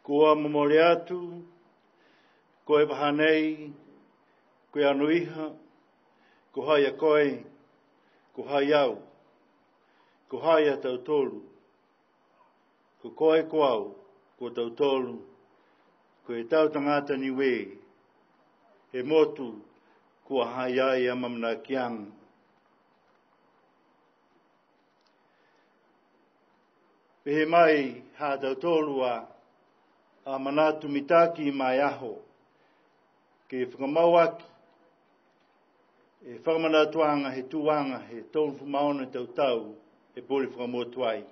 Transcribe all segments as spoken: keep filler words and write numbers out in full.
Kua momole atu, ko e vahā nei, ko e anoiha, ko hai a koe, ko hai au, ko hai a tautolu, ko koe ko au, ko tautolu, ko e tau tagata Niue, he motu kua ha ha i ai e amaamanakiaga. Pehē mai ha tautolu a, a manatu mitaki ma e aho, ke fakamau aki e fakamanatuaga he tuaga he tolugofulu ma ono tau tau e pule fakamotu ai.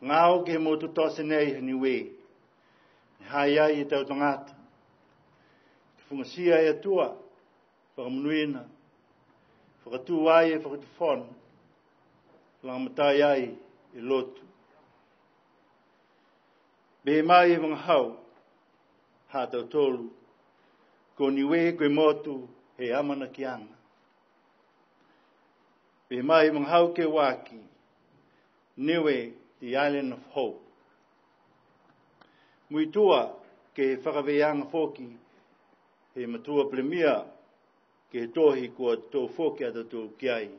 Gao ke he motu tote nei ha Niue, ha ha i ai e tau tagata, tufugatia e Atua, fakamonuina, fakatū ai e fakatufono, lagomatai ai e lotu. Pehē mai e vagahau ha tautolu, ko Niue ko e motu he amanakiaga. Pehē mai e vagahau ke ua aki, Niue, the island of hope. Muitua ke he fakavēaga foki he matua Palemia, ke he tohi kua tō foki a tautolu ki ai.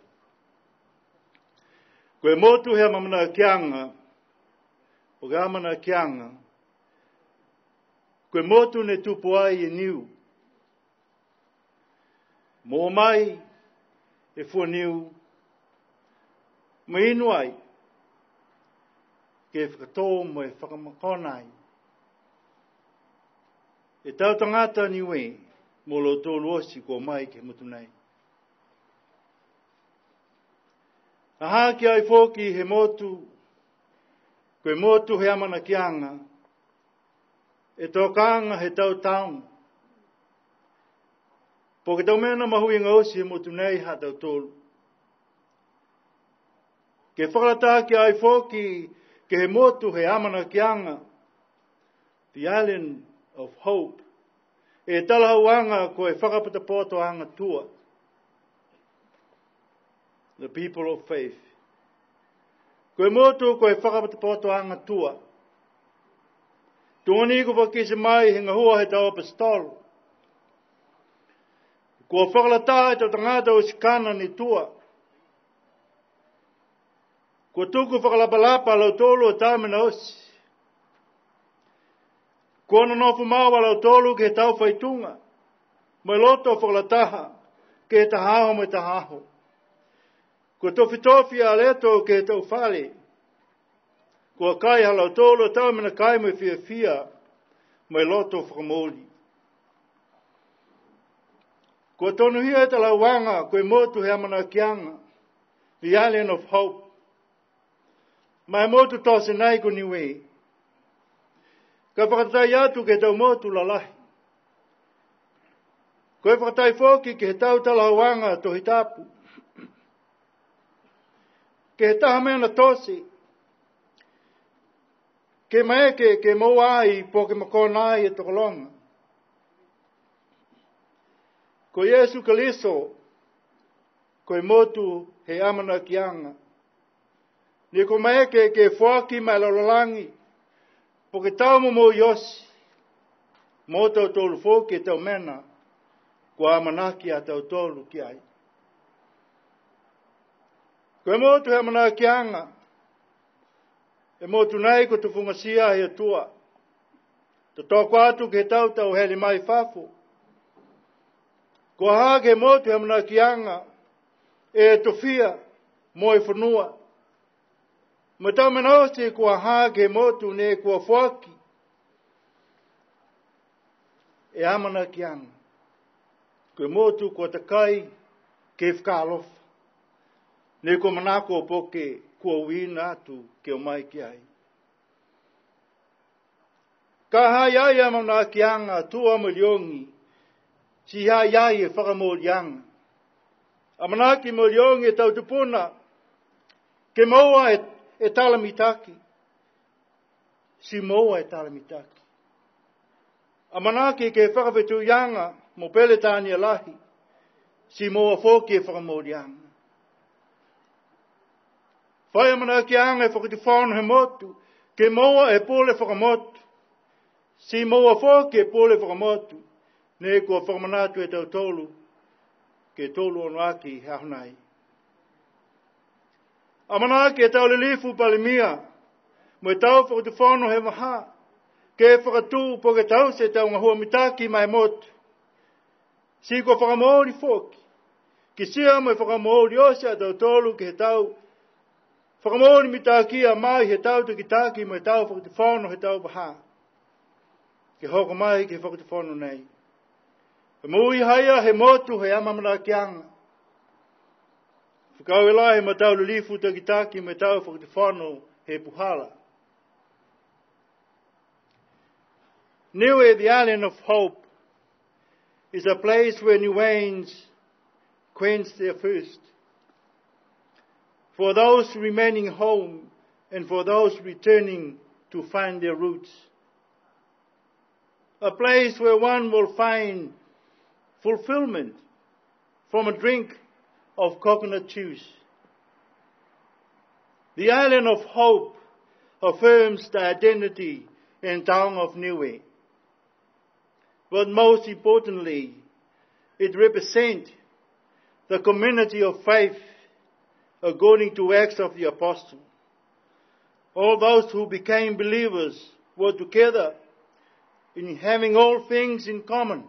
Ko e motu he amaamanakiaga, po ke amanakiaga, ko e motu ne tupu ai e niu. Moua mai e fua niu, mo e inu ai, ke fakatō mo e fakamakona ai e tau tagata Niue, mo lautolu oti kua o mai ke he motu nei. Ha ha ki ai foki he motu, ko e motu he amanakiaga, e tokaaga he tau taoga, po ke tau mena mahuiga oti he motu nei ha tautolu. Ke fakalataha ki ai foki ke he motu he amanakiaga, the island of hope, e talahauaga ko e fakapotopotoaga tua, the people of faith. Ko e motu ko e fakapotopotoaga tua. Tuga ni kua fakakite mai he gahua he tau aposetolo, kua fakalataha e tau tagata oti kana ne tua. Kua tuku fakalapalapa a lautolu a tau mena oti. Kua nonofo mau a lautolu ke he tau faituga, mo e loto fakalataha ke he taha aho mo e taha aho. Kua tofitofi a Leto ke he tau fale. Kua kai ha lautolu a tau mena kai mo e fiafia, mo e loto fakamooli. Kua tonuhia e talahauaga ko e motu he amanakiaga, the island of hope, ma e motu tote nei ko Niue. Ka e fakatai atu ke he tau motu lalahi. Ko e fakatai foki ke he tau talahauaga Tohi Tapu, ke he taha mena tote, ke maeke ke moua ai po ke makona ai e tokologa. Ko Iesu Keriso, ko e motu he amanakiaga. Ne kua maeke ke foaki mai e lalolagi, po ke tau momoui oti, mo tautolu foki e tau mena kua amanaki a tautolu ki ai. Ko e motu he amanakiaga, e motu nei kua tufugatia he Atua. To toko atu ke he tau tau hele mai fafo. Kua ha ke he motu he amanakiaga, e tofia mo e fonua. Mo e tau mena oti kua ha ke he motu ne kua foaki e amanakiaga. Ko e motu kua takai ke he fakaalofa. Ne kua manako po ke kua uiina atu ke o mai ki ai. Ka ha ha i ai e amanakiaga tua mo e liogi, ti ha ha i ai e fakamooliaga. Amanaki mo e liogi e tau tupuna ke moua e, e tala mitaki, ti moua e tala mitaki. Amanaki ke he fakafetuiaga mo Peritania Lahi, ti moua foki e fakamooliaga. Fai amanakiaga e fakatufono he motu, Ke moua e pule fakamotu, ti moua foki e pule fakamotu, ne kua fakamanatu e tautolu, ke tolu ono aki he aho nei. Amanaki e tau lilifu Palemia, mo e tau fakatufono he vahā, ke fakatū po ke taute e tau gahua mitaki ma e motu. Ti kua fakamooli foki, kitia mo e fakamooli oti a tautolu ke he tau fakamooli mitaki a mai he tau takitaki mo e tau fakatufono he tau vahā. Ke hoko mai ke he fakatufono nei. He moui haia he motu he amaamanakiaga. Fakaaue lahi ma tau lilifu takitaki mo e tau fakatufono he puhala. Niue, the island of hope, is a place where Niueans quench their thirst. For those remaining home and for those returning to find their roots. A place where one will find fulfillment from a drink of coconut juice. The island of hope affirms the identity and tongue of Niue. But most importantly, it represents the community of faith according to Acts of the Apostle. All those who became believers were together in having all things in common.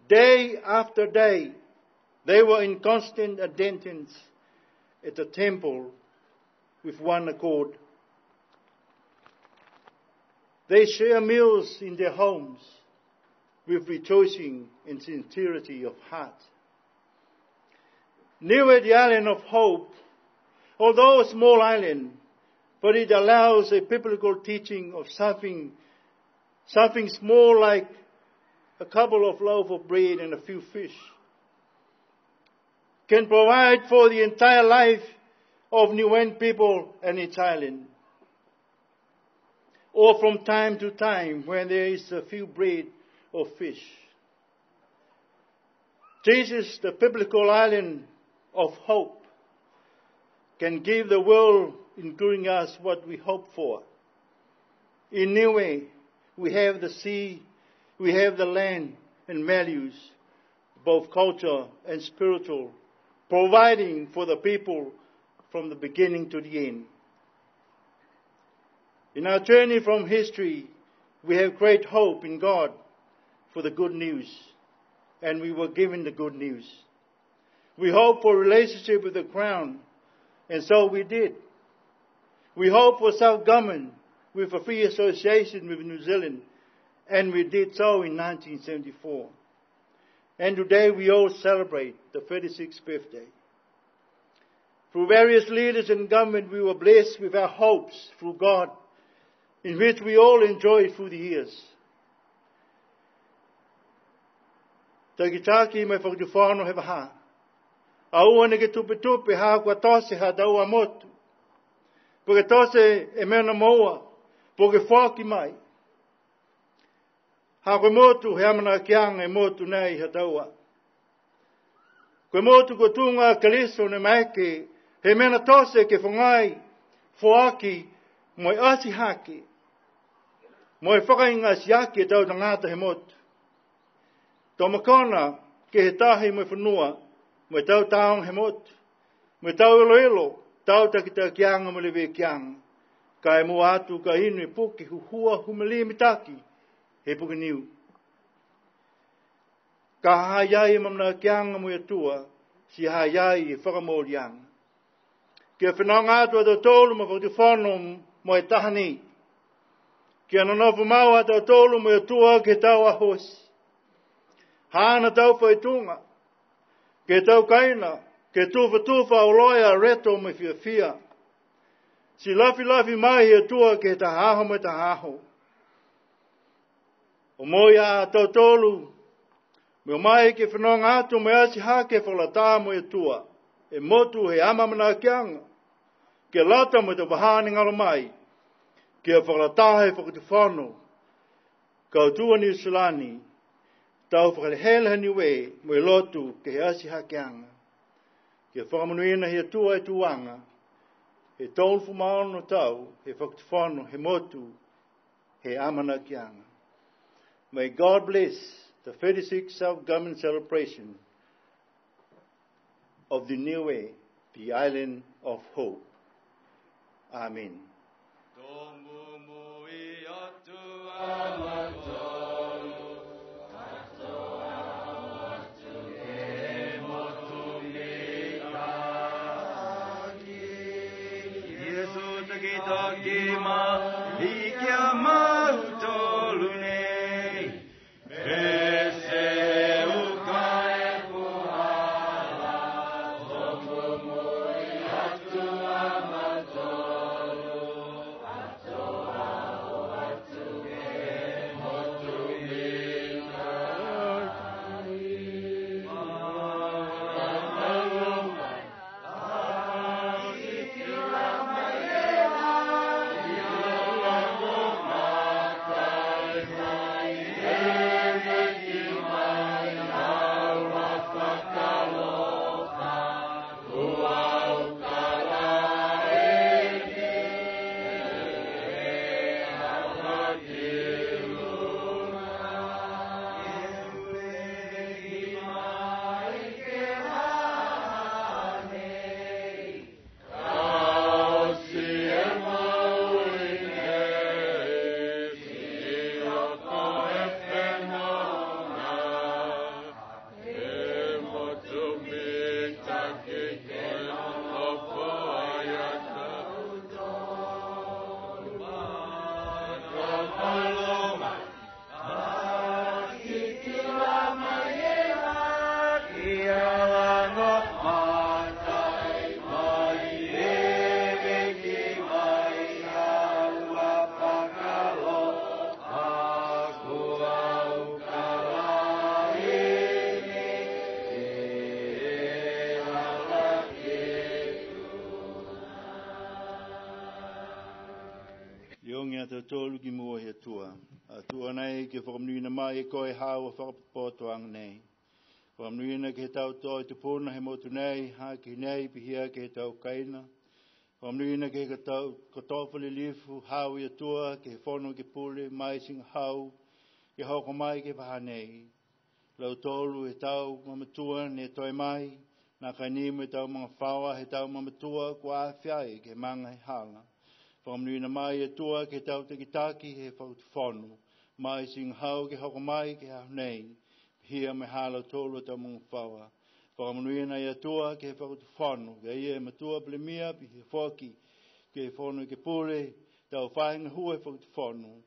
Day after day, they were in constant attendance at the temple with one accord. They share meals in their homes with rejoicing and sincerity of heart. Niue, the island of hope, although a small island, but it allows a biblical teaching of something, something small like a couple of loaves of bread and a few fish, can provide for the entire life of Niuean people and its island, or from time to time when there is a few bread or fish. This is the biblical island of hope, can give the world, including us, what we hope for. In Niue, we have the sea, we have the land and values, both culture and spiritual, providing for the people from the beginning to the end. In our journey from history, we have great hope in God for the good news, and we were given the good news. We hope for relationship with the Crown, and so we did. We hope for self-government with a free association with New Zealand, and we did so in nineteen seventy-four. And today we all celebrate the thirty-sixth birthday. Through various leaders in government, we were blessed with our hopes through God, in which we all enjoyed through the years. Takitaki mo e fakatufono he vahā. Aua neke tupetupe ha kua tote ha taua motu. Po ke tote e mena moua, po ke foaki mai. Ha ko e motu he amanakiaga e motu nei ha taua. Ko e motu kua tuga a Keliso ne maeke he mena tote ke fagai, foaki, mo e ati hake, mo e fakaigatiaki e tau tagata he motu. To makona ke he tahi mo e fonua, mo e tau taoga he motu, mo e tau iloilo, tau takitakiaga mo e levekiaga. Ka e mua atu ka inu e puke huhua humelie mitaki he puke niu. Ka ha ha i ai e amanakiaga mo e Atua, ti ha ha i ai e fakamooliaga. Kia fenoga atu a tautolu mo e fakatufono mo e taha ni. Kia nonofo mau a tautolu mo e Atua ke he tau aho oti. Haana tau faituga, ke he tau kaina, ke tufatufa auloa e areto mo e fiafia. Ti lafilafi mai he Atua ke he taha aho mo e taha aho. Omoi a tautolu, mo e o mai ke fenoga atu mo e ati hake e fakalataha mo e Atua, e motu he amaamanakiaga, ke lata mo e tau vahā ne galo mai, ke fakalataha e fakatufono, kautū a Niu Silani, tau fakalehele ha Niue mo e lotu ke he ati hakeaga. Ke fakamonuina he Atua e tuaga, He tolugofulu ma ono tau he Fakatufono he motu he amanakiaga. May God bless the thirty-sixth Self-Government Celebration of the Niue, the Island of Hope. Amen. Iesu takitaki mai ki a mautolu nei. Liogi a tautolu ki mua he Atua. Atua nei, ke fakamonuina mai e koe haau a fakapotopotoaga nei. Fakamonuina ke he tau toa tupuna he motu nei, ha ke he nei, pihia ke he tau kaina. Fakamonuina ke he tau kotofa lilifu, haau e Atua, ke he Fono Ekepule, mai Siga Hau, ke hoko mai ke he vahā nei. Lautolu he tau mamatua ne toe mai, nākai ni mo e tau magafaoa he tau mamatua kua afi ai ke he maga he hala. Fakamonuina mai e Atua ke he tau takitaki he Fakatufono, mai Siga Hau ke hoko mai ke he aho nei, pihia mo e ha lautolu a tau magafaoa. Fakamonuina e Atua ke he Fakatufono, ke he matua Palemia, pihia foki ke he Fono Ekepule, tau faahi gahua he Fakatufono,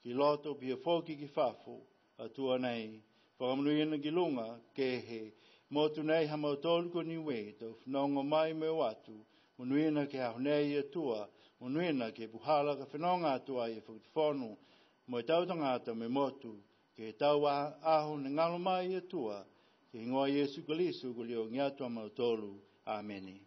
ki loto pihia foki ki fafo, Atua nei, fakamonuina ki luga ke he motu nei ha mautolu ko Niue, tau fenoga mai mo e o atu, monuina ke he aho nei Atua, monuina ke he puhala ka fenoga atu ai e Fakatufono, mo e tau tagata mo e motu, ke he tau a-, aho ne galo mai Atua, ke he higoa Iesu Keriso kua liogi atu a mautolu. Amene.